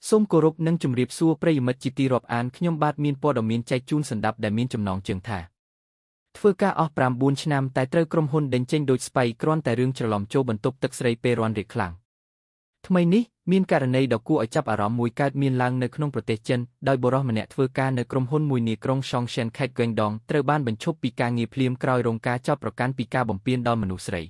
សូមគោរពនិងជម្រាបសួរប្រិយមិត្តជាទីរាប់អានខ្ញុំបាទមានព័ត៌មានចែកជូនសម្ដាប់ដែលមានចំណងជើងថាធ្វើការអស់9ឆ្នាំតែត្រូវក្រុមហ៊ុនដេញចេញដូចស្បៃគ្រាន់តែរឿងច្រឡំចូលបន្ទប់ទឹកស្រីពេលរាន់រាកខ្លាំងថ្មីនេះមានករណីដ៏គួរឲ្យចាប់អារម្មណ៍មួយកើតមានឡើងនៅក្នុងប្រទេសចិនដោយបុរសម្នាក់ធ្វើការនៅក្រុមហ៊ុនមួយនាក្រុងឆងឈែនខេត្តហ្គែងដងត្រូវបានបញ្ឈប់ពីការងារភ្លាមក្រោយរងការចោទប្រកាន់ពីការបំពានដល់មនុស្សស្រី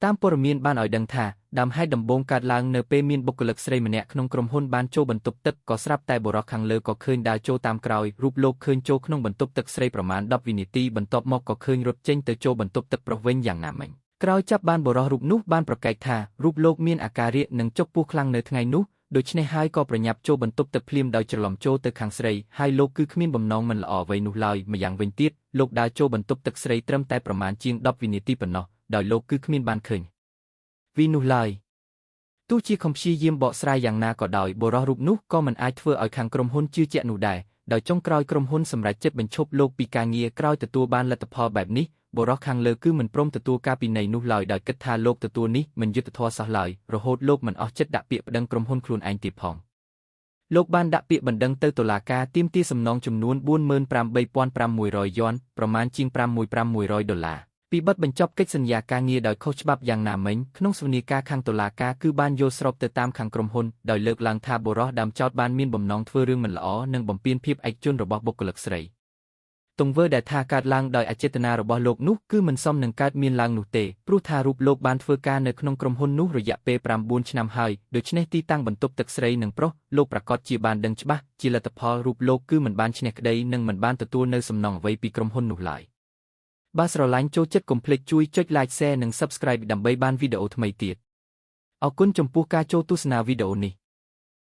តាមព័ត៌មានបានឲ្យដឹងថាដើមហេតុដំបូងកើតឡើងនៅពេលមានបុគ្គលិកស្រីម្នាក់ក្នុងក្រុមហ៊ុនបានចូលបន្ទប់ទឹកក៏ស្រាប់តែបុរសខាងលើក៏ឃើញដើរចូលតាមក្រោយរូបលោកឃើញចូលក្នុងបន្ទប់ទឹកស្រីប្រមាណ10វិនាទីបន្ទាប់មកក៏ឃើញរត់ចេញទៅចូលបន្ទប់ទឹកប្រុសវិញយ៉ាងណាមិញក្រោយចាប់បានបុរសរូបនោះបានប្រកែកថារូបលោកមានអាការៈនិងចុកពោះខ្លាំងនៅថ្ងៃនោះដូច្នេះហើយក៏ប្រញាប់ចូលបន្ទប់ទឹកភ្លាមដោយច្រឡំចូលទៅខាងស្រីហើយលោកគឺគ្មានបំណងមិនល្អអ្វីនោះឡើយម្យ៉ាងវិញទៀតលោកដើរចូលបន្ទប់ទឹកស្រីត្រឹមតែប្រមាណជាង10វិនាទីប៉ុណ្ណោះដោយលោកគឺគ្មានបានឃើញវីនោះឡើយទោះជាខំព្យាយាមបកស្រាយយ៉ាងណាក៏ដោយបុរសរូបនោះក៏មិនអាចធ្វើឲ្យខាងក្រុមហ៊ុនជឿជាក់នោះដែរដោយចុងក្រោយក្រុមហ៊ុនសម្រេចចិត្តបញ្ឈប់លោកពីការងារក្រោយទទួលបានលទ្ធផលបែបនេះបុរសខាងលើគឺមិនព្រមទទួលការពិន័យនោះឡើយដោយគិតថាលោកទទួលនេះមិនយុត្តិធម៌សោះឡើយរហូតលោកមិនអស់ចិត្តដាក់ពាក្យប្តឹងក្រុមហ៊ុនខ្លួនឯងទៀតផងលោកបានដាក់ពាក្យបណ្ដឹងទៅតុលាការទាមទារសំណងចំនួន 48,600 យន់ប្រមាណជាង 6,600 ដុល្លារពីបទបញ្ចប់កិច្ចសន្យាការងារដោយខុសច្បាប់យ៉ាងណាមិញក្នុងសវនាការខាងតុលាការគឺបានយល់ស្របទៅតាមខាងក្រុមហ៊ុនដោយលើកឡើងថាបុរសដើមចោទបានមានបំណងធ្វើរឿងមិនល្អនិងបំពានភាពឯកជនរបស់បុគ្គលិកស្រីទង្វើដែលថាកើតឡើងដោយអចេតនារបស់លោកនោះគឺមិនសមនឹងកើតមានឡើងនោះទេព្រោះថារូបលោកបានធ្វើការនៅក្នុងក្រុមហ៊ុននោះរយៈពេល9ឆ្នាំហើយដូច្នេះទីតាំងបន្ទប់ទឹកស្រីនិងប្រុសលោកប្រាកដជាបានដឹងច្បាស់ជាលទ្ធផលរូបលោកគឺមិនបានឈ្នះក្តីនិងមិនបានទទួលនៅសំណងអ្វីពីក្រុមហ៊ុននោះឡើយបើស្រឡាញ់ចូលចិត្តកុំភ្លេចជួយចុច Like Share និង Subscribe ដើម្បីបានវីដេអូថ្មីទៀតអរគុណចំពោះការចូលទស្សនាវីដេអូនេះ។